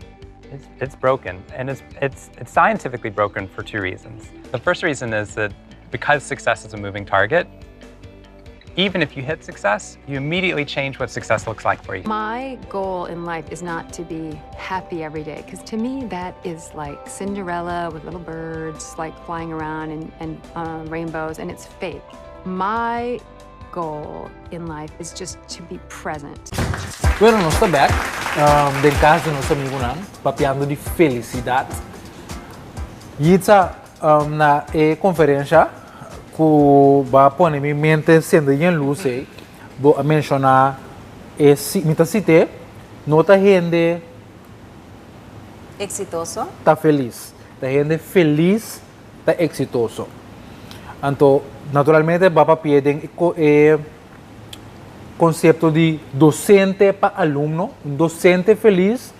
It's, it's broken, and it's, it's, it's scientifically broken for two reasons. The first reason is that because success is a moving target, even if you hit success, you immediately change what success looks like for you. My goal in life is not to be happy every day, because to me that is like Cinderella with little birds like flying around and, and uh, rainbows, and it's fake. My goal in life is just to be present. Bueno, nos ta bek um, den kas di nos amigunan, papiando di felisidat. Yitza, um, na e konferensha ku bo a pone mi mente sende yen lus ei, bo a menshoná e si, mi ta sit'é, no ta hende Eksitoso. ta felis, ta hende felis ta eksitoso. Anto, naturalmente bo a papia den e e konsepto di dosente pa alumno, un dosente felis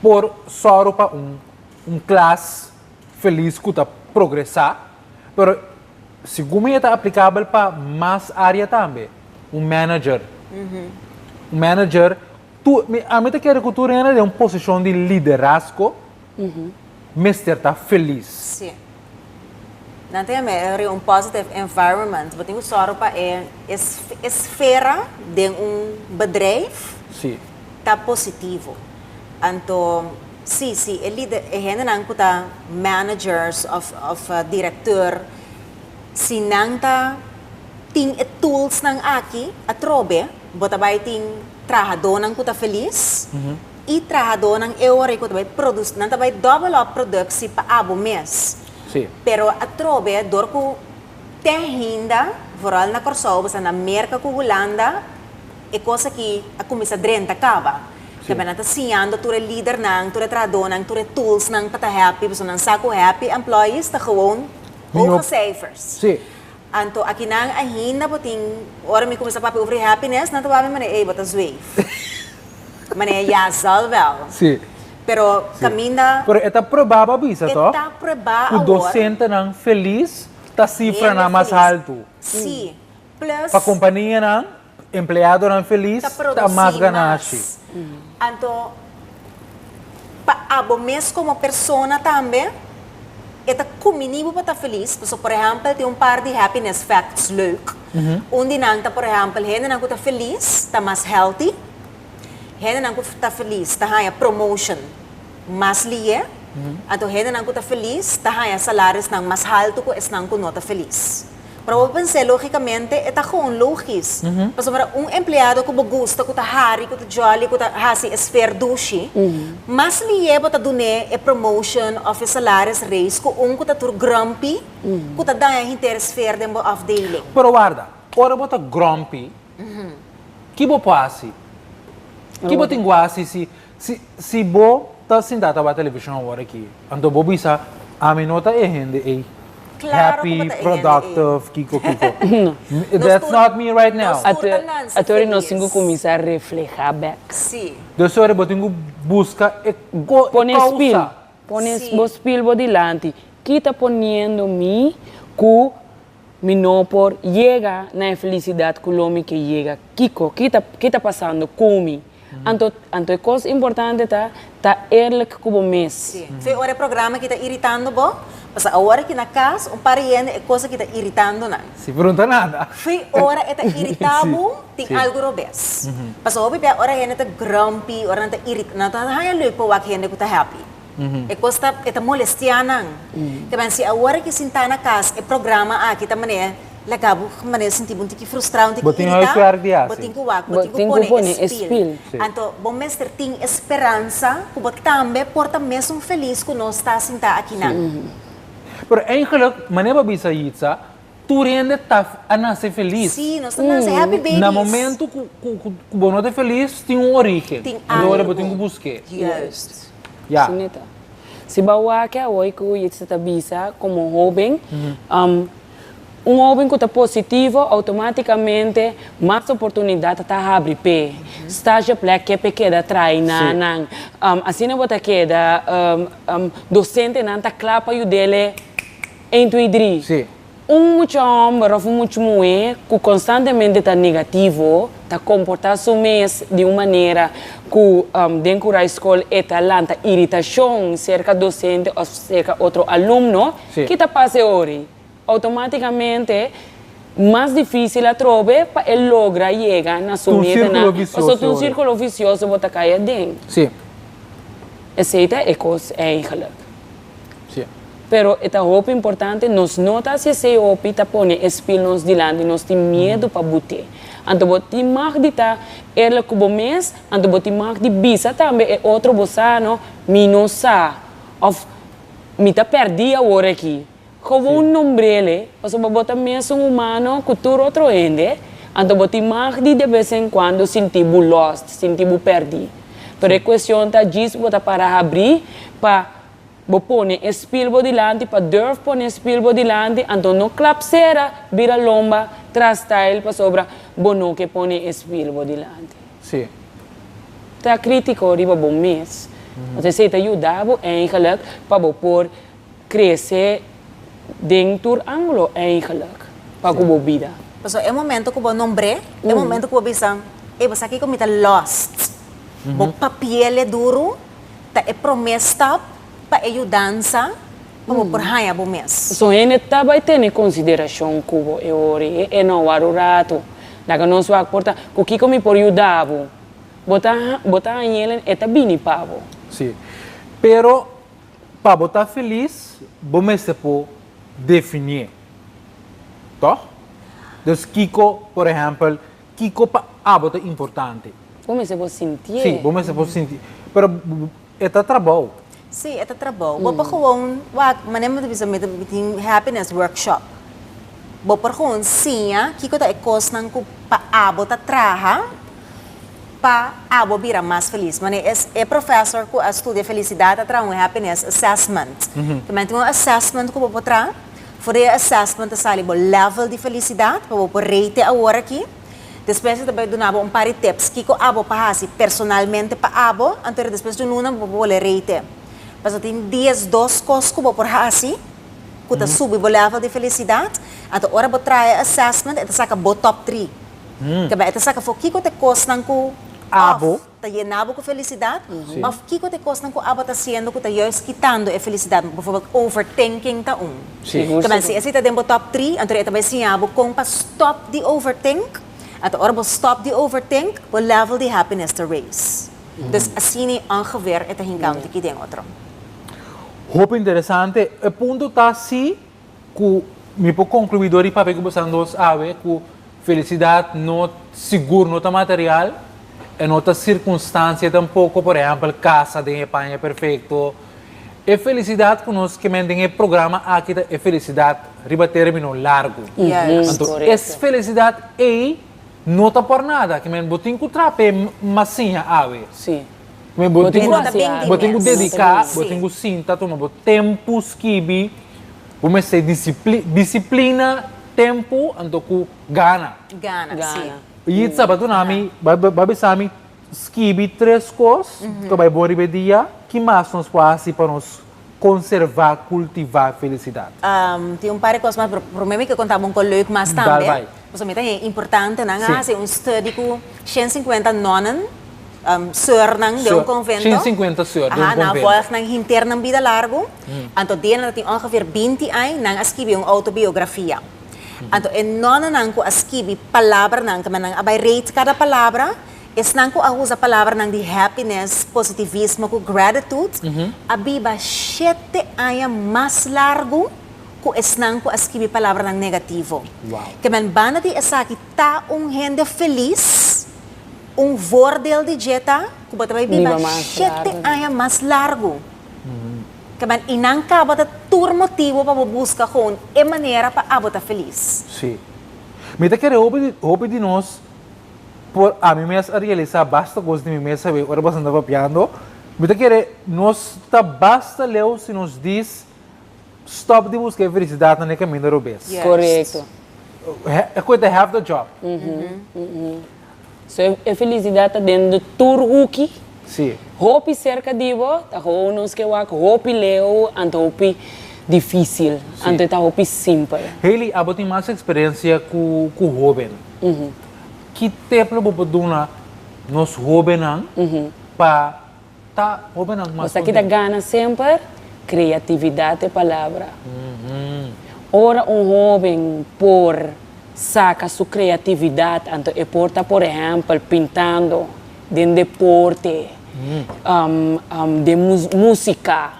por sòru pa un un klas felis ku ta progresá, pero segun mi e ta aplikabel pa mas área tambe. Un manager, un manager tur, mi ami ta kere ku tur hende den un posishon di liderazgo mester ta felis. Sí. Nan ta yama e un positive environment. Bo tin ku sòru pa e esfera den un bedrijf Sí. ta positivo. Anto, sí, sí, e lider, e hendenan ku ta managers òf òf direkteur, si nan ta tin e toolsnan aki atrobe, bo ta bai tin trahadónan ku ta felis i trahadónan e ora ei ku ta bai produs, nan ta bai dòbel òp produksi pa abo mes. Sí. Pero atrobe dor ku te ainda, vooral na Kòrsou, pasobra na Merka ku Hulanda, E kos aki a kuminsá drenta kaba. Tambe nan ta siñando tur e lidernan, tur e trahadónan, tur e toolsnan pa ta happy, pasobra nan sa ku happy employees ta gewoon hoge cijfers. Sí. Anto akinan ainda bo tin, ora mi kuminsá papia over di happiness, nan ta wak mi manera, ey, bo ta zweef. Manera, ja, zal wel. Sí. Pero kaminda. Pero e ta probá bo a bisa, E tòg? ta probá Ku awor. dosentenan felis ta sifranan Hende mas felis. haltu. Sí. Plus. Pa kompanianan, empleadonan felis Ta ta produsí mas ganashi. mas. Anto, pa abo mes komo persona tambe, e ta kuminí bo pa ta felis. Pasobra, por ehèmpel, tin un par di happiness facts leuk. Un di nan ta, por ehèmpel, hendenan ku ta felis ta mas healthy. Hendenan ku ta felis ta haña promotion mas lié. Anto, hendenan ku ta felis ta haña salarisnan mas haltu ku esnan ku no ta felis. Pero bo pens'é lógikamente, e ta gewoon lógis. Pasobra un empleado ku bo gusta, ku ta hari, ku ta jolly, ku ta hasi e sfeer dushi, mas lié bo ta dun'é e promotion òf e salaris raise ku un ku ta tur grumpy, ku ta daña henter e sfeer den bo afdeling. Pero warda, ora bo ta grumpy, ki bo por hasi? Ki bo tin ku hasi si si si bo ta sinta ta wak televishon awor aki, anto bo bisa, Ami no ta e hende ei. Claro happy, ku bo ta e hende ei. productive, kiko kiko. Nos That's tur not me right now. nos tur ta nanse Ato ora nos tin ku felis. kuminsá reflehá bèk. Sí. Dus ora bo tin ku buska e ko e Pone spil, kousa. pone Sí. bo spil bo dilanti. Ki ta poniendo mi ku mi no por yega na e felisidat ku lo mi ke yega? Kiko? Ki ta ki ta pasando ku mi? Anto anto e kos importante ta ta eerlijk ku bo mes. Sí. Fe ora e programa ki ta iritando bo, pasobra awor aki na kas un par di hende e kos aki ta iritando nan. Sí, pero no ta nada. Fe ora e ta irita Sí, bo, tin sí. algu robes. Pasobra hopi bia ora hende ta grumpy, ora nan ta irita, nan ta haña leuk pa wak hende ku ta happy. E kos ta, e ta molestia nan. Te men si awor aki sintá na kas e programa aki ta manera laga bo manera sinti bo un tiki frustrá, un tiki Bo tin iritá, huiswerk di bo hasi. tin ku wak, bo Bo tin ku tin ku pone e pone e spil. spil. Sí. Anto bo mester tin e speransa ku bo tambe por ta mesun felis ku nos ta sintá akinan. Pero eigenlijk, manera bo bisa Yitza, Tur hende ta a nace felis. Sí, nos ta nace happy babies. Na momento cu cu bo no ta felis tin un origen. Tin Anto ora bo algo. tin cu busque. Juist. Ya. Si neta. Si bo wak awor cu Yitza ta bisa como hoben, un hoben cu ta positivo automaticamente mas oportunidad ta habri p'e. Stage plek ke p'e keda trae na nan. Asina bo ta keda docentenan ta cla pa yud'ele. Een, twee, drie. Sí. Un mucha hòmber òf un mucha muhé ku konstantemente ta negativo, ta komportá su mes di un manera ku den ku skol e ta lanta iritashon serka dosente òf serka otro alumno, Sí. ki ta pasa e ora? Outomátikamente mas difísil atrobe pa e logra yega na su Ta un metanan. sírkulo visioso Pasobra ta un ora. sírkulo visioso bo ta kai aden. Sí. Esei ta e kos eigenlijk. Sí. Pero e ta hopi importante, nos no ta hasi esei hopi, ta pone e spil nos dilanti, nos tin miedu pa but'é. Anto bo tin mag di ta eerlijk ku bo mes, anto bo tin mag di bisa tambe e otro bo sa no, mi no sa, òf mi ta pèrdí awor aki. Gewoon nombr'el, pasobra bo ta mesun humano ku tur otro hende, anto bo tin mag di de bes en kuando sinti bo lost, sinti bo pèrdí. Pero e kuestion ta djis bo ta para habrí pa Bo pone e spil bo dilanti pa durf pone e spil bo dilanti anto no klap sera bira lomba tras style pasobra bo no ke pone e spil bo dilanti. Sí. Ta critico riba bo mes. Anto esey ta yuda bo eigenlijk pa bo por crece den tur angulo eigenlijk pa cu bo bida. Pasobra e momento cu bo nombr'é, e momento cu bo bisa, ey bo sa kico mi ta lost. Bo papiel e duru. Ta e promé stap pa e yudansa pa bo por haña bo mes. So hende ta bai tene konsiderashon ku bo e ora ei e no wak un ratu. Laga nos wak por ta ku kiko mi por yuda bo. Bo ta bo ta hañ'el e ta bini pa bo. Sí. Pero pa bo ta felis bo mester por definié. Tòg? Dus kiko, por ehèmpel, Kiko pa abo ta importante? Bo mester por sintié. Sí, bo mester por sinti. Pero e ta trabou. Sí, e ta trabou. Bo por gewoon, wak, manera mi ta bisa mi ta tin happiness workshop. Bo por gewoon siña kiko ta e kosnan ku pa abo ta traha pa abo bira mas felis. Manera es e professor ku a studia felisidat a traha un happiness assessment. Te men tin un assessment ku bo por traha. For di e assessment ta sali bo level di felisidat pa bo por rate awor aki. Despues e ta bai duna bo un par di tips kiko abo pa hasi personalmente pa abo, anto despues di un luna bo por bolbe rate. Pasobra tin 12 kos ku bo por hasi ku ta subi bo level di felisidat, anto ora bo traha e assessment e ta saka bo top tri. Kaba e ta saka for kiko ta e kosnan ku Abo. Ta yena bo ku felisidat? Òf kiko ta e kosnan ku abo ta hasiendo ku ta juist kitando e felisidat? Bijvoorbeeld overthinking ta un. Tamen si esei ta den bo top tri, anto e ta bai siña bo kon pa stòp di overthink. Anto ora bo stòp di overthink, bo level di happiness ta raise. Dus asina ongeveer e ta hinka un tiki den otro. Hopi interesante. E punto ta si ku mi por konkluí dor di papia ku bo san dos awe ku felisidat no sigur no ta material, e no ta sirkunstansia tampoko, por ehèmpel kasa den e paña perfekto. E felisidat ku nos ke men den e programa aki ta e felisidat riba término largu. Anto e felisidat ei no ta por nada, ke men bo tin ku traha p'e mas siña awe. Men bo tin ku bo tin ku dediká, bo tin ku sinta tuma bo tempu skibi. Bo mester disipli disiplina, tempu anto ku gana. Gana, si. Yitza ba duna mi, ba ba bisa mi skibi tres kos ku a bai bon riba e dia, ki mas nos por hasi pa nos konservá, kultivá felisidat? Tin un par di kos mas, pero promé mi ke konta bo un kos leuk mas Dal tambe. bai. Pasobra mi ta haña importante, nan a Si. hasi un study ku 150 nonnen, Sörnan den un konvento. 150 sör den un Aha, nan a konvento. volg nan henter nan bida largu. Anto dia nan ta tin ongeveer binti añ, nan a skibi un outobiografia. Anto e nònnanan ku a skibi palabranan, kamba nan a bai rate kada palabra, esnan ku a usa palabranan di happiness, positivismo ku gratitude, a biba shete aña mas largu ku esnan ku a skibi palabranan negativo. Kemen banda di esaki ta un hende felis. Un voordeel di dje ta ku bo ta bai biba shete aña mas largu. Kemen i nan kaba ta tur motibu pa bo buska gewoon e manera pa abo ta felis. Sí. Mi ta kere hopi di hopi di nos por ami mes a realisá basta kos di mi mes awe ora boso ta papiando. Mi ta kere nos ta basta leu si nos dis Stop di buska e felicidad na e caminda robes. Correcto. E cu ta half the job. So e felicidad ta den de tur hoeki. Si. Hopi cerca di bo, ta gewoon nos ke wak hopi leu anto hopi dificil, anto e ta hopi simpel. Hailey, abo tin mas experiencia cu cu hoben. Ki tip lo bo por duna nos hobennan pa Ta hobennan mas Bo sa ki ta gana semper? Creatividad e palabra. Ora un hoben por saca su creatividad, anto e por ta por ehempel pintando, den deporte, den musica.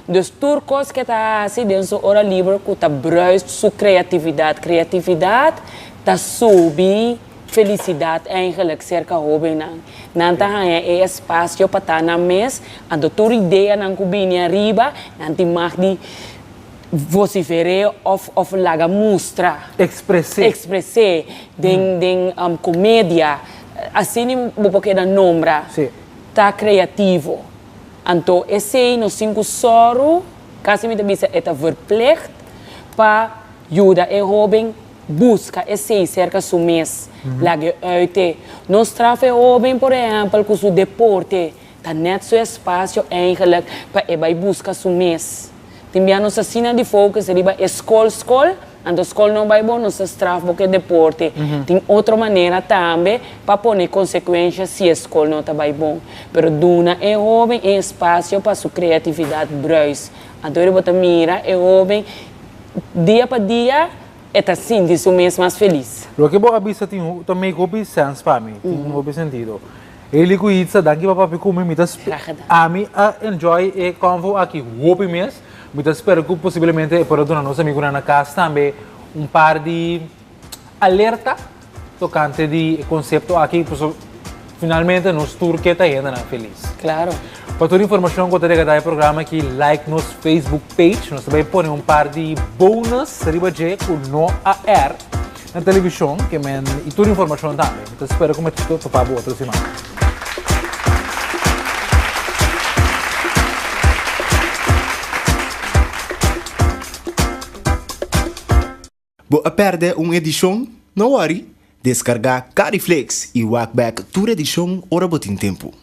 Dus tur cos ke ta haci den su ora liber cu ta bruist su creatividad. Creatividad ta subi felicidad eigenlijk cerca hobennan. Nan ta haña e espacio pa ta nan mes, anto tur ideanan cu bini ariba, nan tin mag di vocifer'é of of laga mustra. Expres'é. Expres'é den den comedia. Asina bo por keda nombra. Sí. Ta creativo. Anto esei nos tin ku sòru, kasi mi ta bisa e ta verplicht, pa yuda e hóben buska esei serka su mes, lag'e uit e. No straf e hóben, por ehèmpel, ku su deporte, ta nèt su espasio eigenlijk pa e bai buska su mes. Tin bia nos asina di focus riba e skol skol, anto skol no bai bon nos ta straf bo ku e deporte. Tin otro manera tambe pa pone konsekuensha si e skol no ta bai bon. Pero duna e hoben e espasio pa su kreatividat bruis. Anto ora bo ta mira e hoben dia pa dia e ta sinti su mes mas felis. Loke bo a bisa tin ta make hopi sense pa mi, tin hopi sentido. Eli ku Itza, danki pa papia ku mi, mi ta ami a enjoy e convo aki hopi mes, mi ta spera ku posiblemente e por a duna nos amigunan na kas tambe un par di alerta tokante di e konsepto aki, pasobra finalmente nos tur ke ta hendenan felis. Claro. Pa tur informashon ku ta regarda e programa aki like nos Facebook page, nos ta bai pone un par di bonus riba dje ku no a air. Na televishon ke men i tur informashon tambe. Mi ta spera ku mi ta topa bo otro siman. Bo a pèrdè un edishon? No wòri! Deskargá Cariflix i wak bèk tur edishon ora bo tin tempu.